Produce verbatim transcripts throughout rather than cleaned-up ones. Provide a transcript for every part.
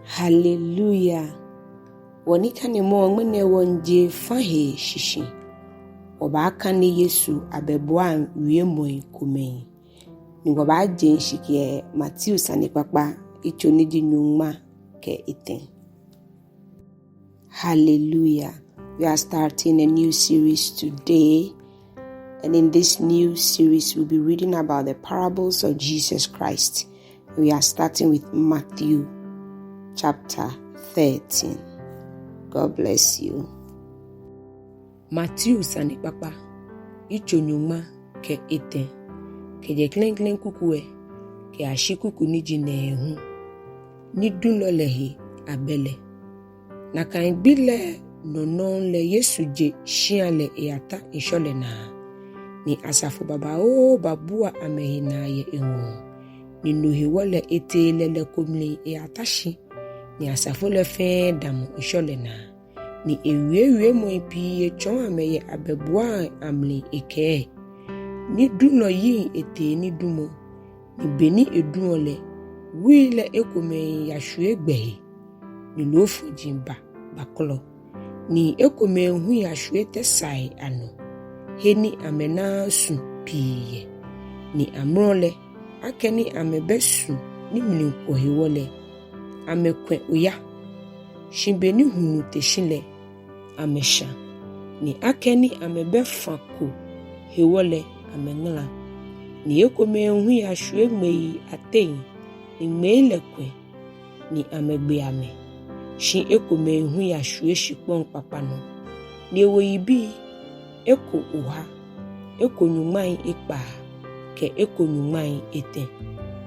Hallelujah. Wɔnikanemɔ ŋmɛnɛ wɔmiije fa hee shishi. Wɔbaakane Yesu abɛbuai wiemɔi komɛi. Ni wɔbaaje shishi kɛ Mateo sanekpakpa, yitso ni ji nyɔŋma kɛ etɛ. Hallelujah. We are starting a new series today. And in this new series, we'll be reading about the parables of Jesus Christ. We are starting with Matthew chapter thirteen. God bless you. Mateo sanekpakpa, yitso nyɔŋma kɛ etɛ, kɛjɛ klɛŋklɛŋ kuku lɛ kɛyashi kuku ni ji nɛɛhu. Nidulɔ lɛ he abɛ lɛ. Nakai gbi lɛ nɔŋŋ lɛ Yesu je shia lɛ eyata ŋshɔ lɛ naa. Ni asafo babaoo babua amɛhe naa yɛ eŋɔɔ. Ni no hewɔ lɛ etee lɛlɛ ko mli eyata shi. Ni asafo lɛ fɛɛ damɔ ŋshɔ lɛ naa. Ni ewie wiemɔi pii etsɔɔ amɛ yɛ abɛbuai amli ekɛɛ: Nidulɔ yiŋ etee nidumɔ. Ni beni eduɔ lɛ, wui lɛ ekomɛi yashwie gbɛ he, ni loofɔji ba bakɔlɔ. Ni ekomɛi hu yashwie tɛsaai anɔ, he ni amɛnaaa su pii yɛ. Ni amrɔ lɛ, akɛni amɛbɛ su ni mli kwɔ hewɔ lɛ, amɛkwɛ oya. Shi beni hulu te shi lɛ, amɛshã. Ni akɛni amɛbɛ fã ko hewɔ lɛ, amɛŋala. Ni ekomɛi hu yashwie ŋmei ateŋ, ni ŋmei lɛ kwɛ, ni amɛgbe amɛ. Shi ekomɛi hu yashwie shikpɔŋ kpakpa nɔ, ni ewo yibii, eko oha, eko nyɔŋmai ekpaa, kɛ eko nyɔŋmai etɛ.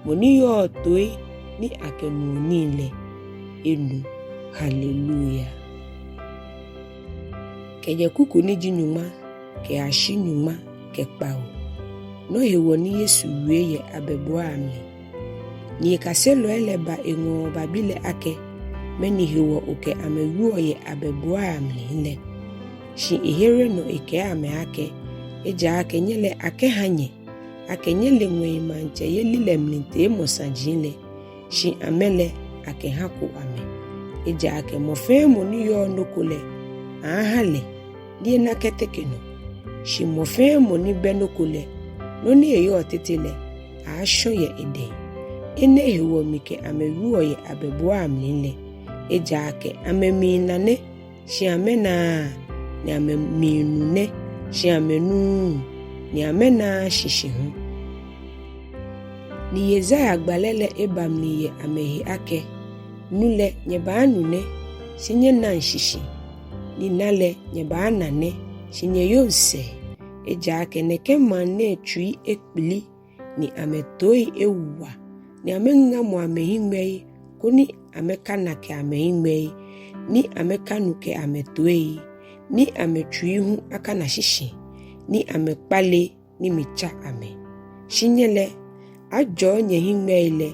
Mɔ ni yɔɔ toi ni akɛnuɔ nii lɛ, enu. Hallelujah. Kɛjɛ kuku ni ji nyɔŋma kɛyashi nyɔŋma kɛ kpawo. Nɔ hewɔ ni Yesu wie yɛ abɛbuai amli. Ni ekaselɔi lɛ ba eŋɔɔ babi lɛ akɛ: Mɛni hewɔ okɛ amɛ wieɔ yɛ abɛbuai amli lɛ? Shi ehere nɔ ekɛɛ amɛ akɛ: Ejaakɛ nyɛ lɛ akɛha nyɛ, akɛ nyɛle ŋwɛi maŋtsɛyeli lɛ mli teemɔ saji lɛ, shi amɛ lɛ akɛhako amɛ. Ejaakɛ mɔ fɛɛ mɔ ni yɔɔ nɔ ko lɛ, aaaha lɛ, ni ena kɛteke nɔ. Shi mɔ fɛɛ mɔ ni bɛ nɔ ko lɛ, nɔ ni eyɔɔ tete lɛ, aaashɔ yɛ edɛŋ. Enɛ hewɔ mikɛ amɛ wieɔ yɛ abɛbuai amli lɛ. Ejaakɛ amɛmiina nɛ, shi amɛnaaa, ni amɛmiinu nɛ, shi amɛnuuu, ni amɛnaaa shishi hu. Ni Yesaia gbalɛ lɛ eba mli yɛ amɛhe akɛ: Nu lɛ nyɛbaanu nɛ, shi nyɛnaŋ shishi. Ni na lɛ nyɛbaana nɛ, shi nyɛyoŋ sɛɛ. Ejaakɛ nɛkɛ maŋ nɛɛ tsui ekpili, ni amɛtoii ewa, ni amɛŋamɔ amɛhiŋmɛii, koni amɛkana kɛ amɛhiŋmɛii, ni amɛkanu kɛ amɛtoii, ni amɛtsui hu akana shishi, ni amɛkpale, ni mitsa amɛ. Shi nyɛ lɛ, ajɔɔ nyɛhiŋmɛii lɛ,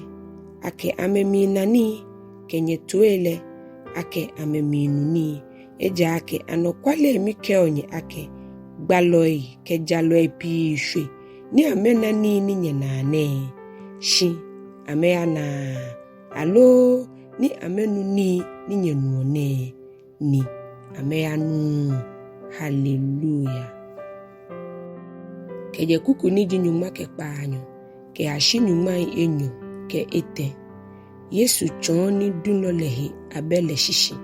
akɛ amɛmiina nii, kɛ nyɛtoii lɛ, akɛ amɛmiinu nii. Ejaakɛ anɔkwale mikɛɔ nyɛ akɛ, gbalɔi kɛ jalɔi pii shwe, ni amɛna nii ni nyɛnaa nɛɛ, shi amɛyanaaa, aloo ni amɛnu nii ni nyɛnuɔ nɛɛ, ni amɛyanuuu. Hallelujah. Kɛjɛ kuku ni ji nyɔŋma kɛ kpaanyɔ kɛyashi nyɔŋmai enyɔ kɛ etɛ. Yesu tsɔɔ nidulɔ lɛ he abɛ lɛ shishi.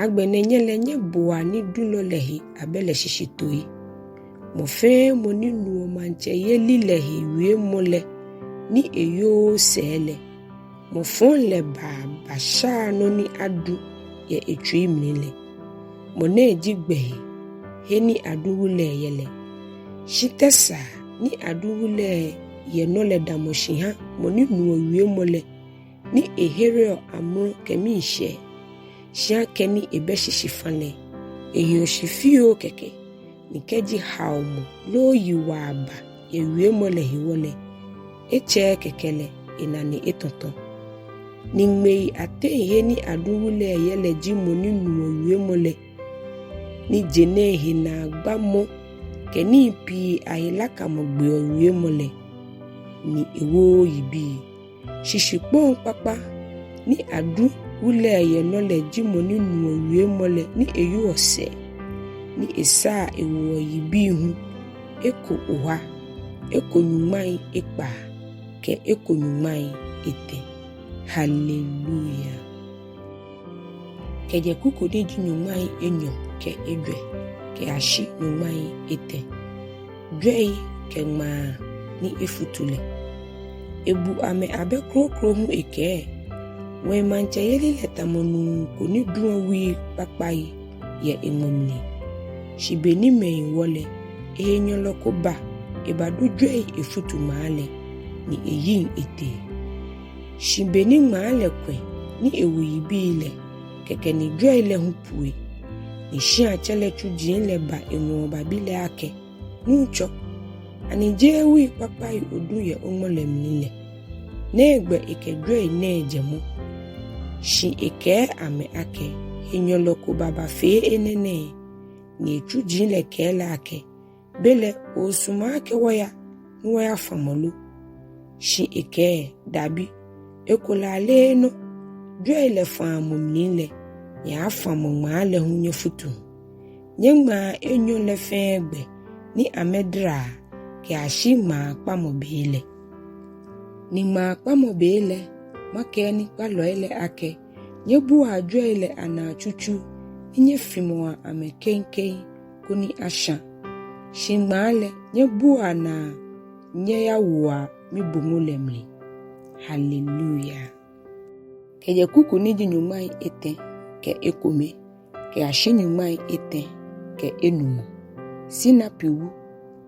Agbɛnɛ nyɛ lɛ nyɛboa nidulɔ lɛ he abɛ lɛ shishi toi. Mɔ fɛɛ mɔ ni nuɔ maŋtsɛyeli lɛ he wiemɔ lɛ ni eyooo sɛɛ lɛ, mɔ fɔŋ lɛ baa bashaa nɔ ni adu yɛ etsui mli lɛ. Mɔ nɛɛ ji gbɛ he, he ni adu wu lɛ yɛ lɛ. Shi tɛsaa ni adu wu lɛ yɛ nɔ lɛ damɔ shi ha mɔ ni nuɔ wiemɔ lɛ, ni ehereɔ amrɔ kɛ miishɛɛ. Shi akɛni ebɛ shishifã lɛ, ehiɔ shi fioo kɛkɛ, ni kɛji haomɔ loo yiwaa ba yɛ wiemɔ lɛ hewɔ lɛ, etsɛɛɛ kɛkɛ lɛ, enane etɔtɔ. Ni ŋmei ateŋ he ni adu wu lɛ yɛ lɛ ji mɔ ni nuɔ wiemɔ lɛ, ni je nɛɛ he naagbamɔ kɛ nii pii ahe lakamɔ gbeɔ wiemɔ lɛ, ni ewooo yibii. Shi shikpɔŋ kpakpa ni adu Wu lɛ yɛlɔ lɛ ji mɔ ni nuɔ wiemɔ lɛ ni eyoɔ sɛɛ, ni esaa ewoɔ yibii hu, eko oha, eko nyɔŋmai ekpaa, kɛ eko nyɔŋmai etɛ. Haleluya. Kɛjɛ kuku ni ji nyɔŋmai enyɔ kɛ ejwɛ kɛyashi nyɔŋmai etɛ. Jwɛi kɛ ŋmaa ni efutu lɛ. Ebu amɛ abɛ kroko hu ekɛɛ: Ŋwɛi maŋtsɛyeli lɛ tamɔ nuu ko ni duɔ wui kpakpai yɛ eŋmɔ mli. Shi beni mɛi wɔ lɛ, ehenyɛlɔ ko ba ebadu jwɛi efutu ŋmaa lɛ, ni eyiŋ etee. Shi beni ŋmaa lɛ kwɛ ni ewo yibii lɛ, kɛkɛ ni jwɛi lɛ hu pue. Ni shiatsɛ lɛ tsuji lɛ ba eŋɔɔ babi lɛ akɛ: Nuŋtsɔ, ani jeee wui kpakpai odu yɛ oŋmɔ lɛ mli lɛ? Nɛgbɛ ekɛ jwɛi nɛɛ jɛ mɔ? Shi ekɛɛ amɛ akɛ: Henyɛlɔ ko ba bafee enɛ nɛɛ. Ni etsuji lɛ kɛɛ lɛ akɛ: Belɛ oosumɔ akɛ wɔya ni wɔyafã mɔ lo? Shi ekɛɛ: Dabi, ekolɛ aleenɔ, jwɛi lɛ fãa mɔ mli lɛ, nyɛaafã mɔ ŋmaa lɛ hu nyɛfutu. Nyɛŋmaa enyɔ lɛ fɛɛ gbɛ ni amɛdara kɛyashi ŋmaakpamɔ be lɛ. Ni ŋmaakpamɔ be lɛ, makɛɛ nikpalɔi lɛ akɛ: Nyɛbua jwɛi lɛ anaa tsutsu, ni nyɛfimɔa amɛ kɛŋkɛŋ koni ashã. Shi ŋmaa lɛ, nyɛbuaa naa nyɛyawoa mibɔŋɔ lɛ mli. Haleluya. Kɛjɛ kuku ni ji nyɔŋmai etɛ kɛ ekome kɛyashi nyɔŋmai etɛ kɛ enumɔ. Sinapi wu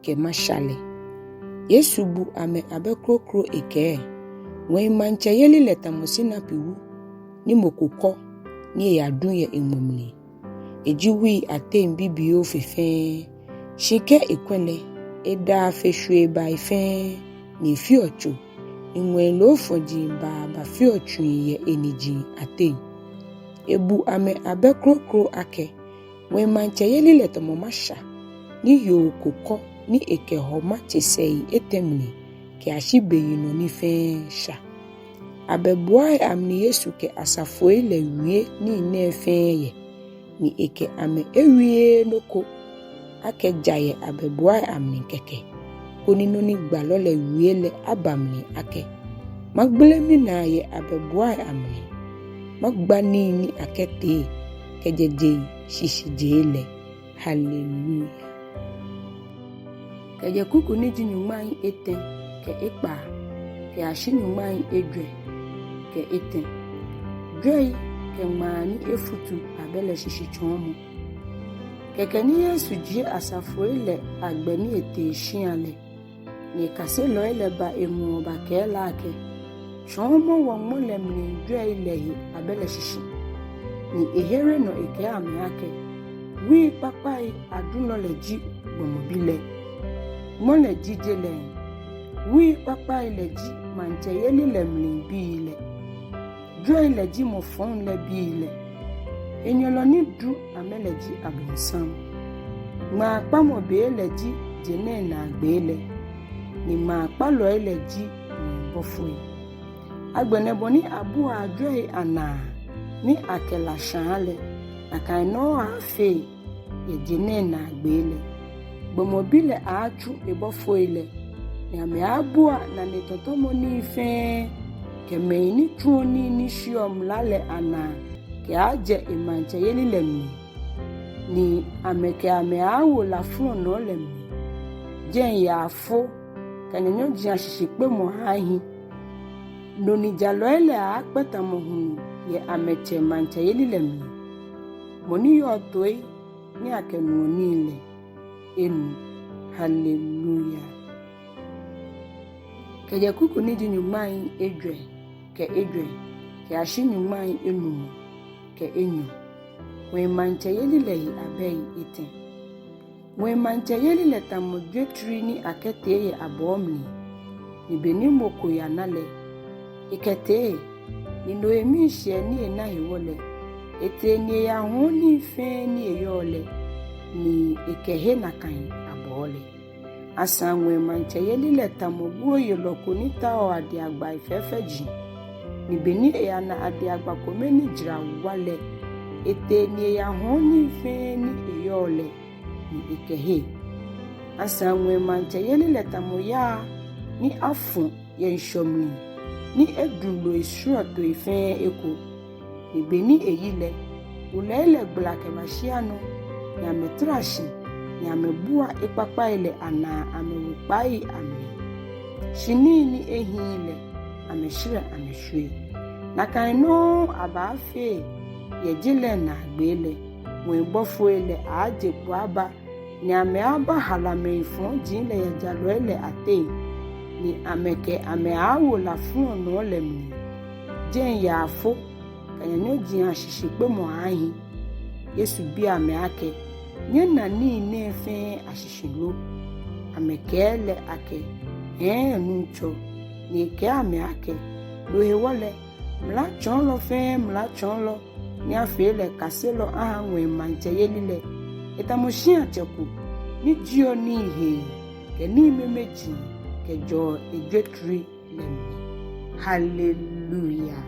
kɛ masha lɛ. Yesu bu amɛ abɛ kroko ekɛɛ: Ŋwɛi maŋtsɛyeli lɛ tamɔ sinapi wu ni mɔ ko kɔ ni eyadu yɛ eŋmɔ mli. Eji wui ateŋ bibioo fe fɛɛ, shi kɛ ekwɛ̃ lɛ, edaa fe shwie bai fɛɛ, ni efeɔ tso, ni ŋwɛi loofɔji baa bafeɔ tsui yɛ eniji ateŋ. Ebu amɛ abɛ kroko akɛ: Ŋwɛi maŋtsɛyeli lɛ tamɔ masha ni yoo ko kɔ ni ekɛ hɔma tse sɛi etɛ mli kɛyashi beyinɔ ni fɛɛ sha. Abɛbuai amli Yesu kɛ asafoi lɛ wie nii nɛɛ fɛɛ yɛ, ni ekɛ amɛ ewieee nɔ ko akɛ ja yɛ abɛbuai amli kɛkɛ, koni nɔ ni gbalɔ lɛ wie lɛ aba mli akɛ: Magbele minaa yɛ abɛbuai amli, magba nii ni akɛtee kɛjɛ jeŋ shishijee lɛ. Haleluya. Kɛjɛ kuku ni ji nyɔŋmai etɛ kɛ ekpaa kɛyashi nyɔŋmai ejwɛ kɛ etɛ. Jwɛi kɛ ŋmaa ni efutu abɛ lɛ shishitsɔɔmɔ. Kɛkɛ ni Yesu jie asafoi lɛ agbɛ ni etee shia lɛ, ni ekaselɔi lɛ ba eŋɔɔ bakɛɛ lɛ akɛ: Tsɔɔmɔ wɔ ŋmɔ lɛ mli jwɛi lɛ he abɛ lɛ shishi. Ni ehere nɔ ekɛɛ amɛ akɛ: Wui kpakpai adulɔ lɛ ji Gbɔmɔ Bi lɛ. Ŋmɔ lɛ ji je lɛ. Wui kpakpai lɛ ji maŋtsɛyeli lɛ mli bii lɛ. Jwɛi lɛ ji mɔ fɔŋ lɛ bii lɛ. Henyɛlɔ ni du amɛ lɛ ji Abonsam. Ŋmaakpamɔ be lɛ ji je nɛɛ naagbee lɛ, ni ŋmaakpalɔi lɛ ji ŋwɛi bɔfoi. Agbɛnɛ bɔ ni abuaa jwɛi anaa ni akɛ la shãa lɛ, nakai nɔŋŋ aaafee yɛ je nɛɛ naagbee lɛ. Gbɔmɔ Bi lɛ aaatsu ebɔfoi lɛ, ni amɛaabua nanetɔ̃tɔ̃mɔ nii fɛɛ kɛ mɛi ni tsuɔ nii ni shiɔ mla lɛ anaa kɛaajɛ emaŋtsɛyeli lɛ mli, ni amɛkɛ amɛ aaawo la flɔnɔɔ lɛ mli. Jɛi yaafo kɛ nyanyɔji ashishikpemɔ aaahi. Nɔ ni jalɔi lɛ aaakpɛ tamɔ hulu yɛ amɛtsɛ maŋtsɛyeli lɛ mli. Mɔ ni yɔɔ toi ni akɛnuɔ nii lɛ, enu. Haleluya. Kɛjɛ kuku ni ji nyɔŋmai ejwɛ kɛ ejwɛ kɛyashi nyɔŋmai enumɔ kɛ enyɔ. Ŋwɛi maŋtsɛyeli lɛ he abɛi etɛ. Ŋwɛi maŋtsɛyeli lɛ tamɔ jwetri ni akɛtee yɛ abɔɔ mli, ni beni mɔ ko yana lɛ, ekɛtee, ni no he miishɛɛ ni ena hewɔ lɛ, etee ni eyahɔ̃ɔ nii fɛɛ ni eyɔɔ lɛ, ni ekɛhe nakai abɔɔ lɛ. Asaŋ ŋwɛi maŋtsɛyeli lɛ tamɔ guɔyelɔ ko ni taoɔ adiagbai fɛfɛji, Ni be ni eyana adiagba kome ni jara wa lɛ, etee ni eyahɔ̃ɔ nii fɛɛ ni eyɔɔ lɛ, ni ekɛhe. Asaŋ ŋwɛi maŋtsɛyeli lɛ tamɔ yaa ni afɔ̃ yɛ ŋshɔ mli, ni edu loi srɔtoi fɛɛ eko. Ni be ni eyi lɛ, wolɛi lɛ gbala kɛba shia nɔ, ni amɛtara shi, ni amɛbua ekpakpai lɛ anaa amɛwo kpai amli. Shi nii ni ehiii lɛ, amɛshɛrɛ amɛshwie. Nakai nɔŋŋ abaafee yɛ je lɛ naagbee lɛ. Ŋwɛi bɔfoi lɛ aaaje kpo aba, ni amɛaabahala mɛi fɔji lɛ yɛ jalɔi lɛ ateŋ, ni amɛkɛ amɛ aaawo la flɔnɔɔ lɛ mli. Jɛi yaafo kɛ nyanyɔji ashishikpemɔ aaahi. Yesu bi amɛ akɛ, Nyɛna nii nɛɛ fɛɛ ashishi lo? Amɛkɛɛ lɛ akɛ, Hɛɛ, Nuŋtsɔ. Ni ekɛɛ amɛ akɛ, No hewɔ lɛ, mlatsɔɔlɔ fɛɛ mlatsɔɔlɔ ni afee lɛ kaselɔ aha ŋwɛi maŋtsɛyeli lɛ, etamɔ shĩatsɛ ko ni jieɔ nii hee kɛ nii memeji kɛjɛɔ ejwetri lɛ mli. Haleluya!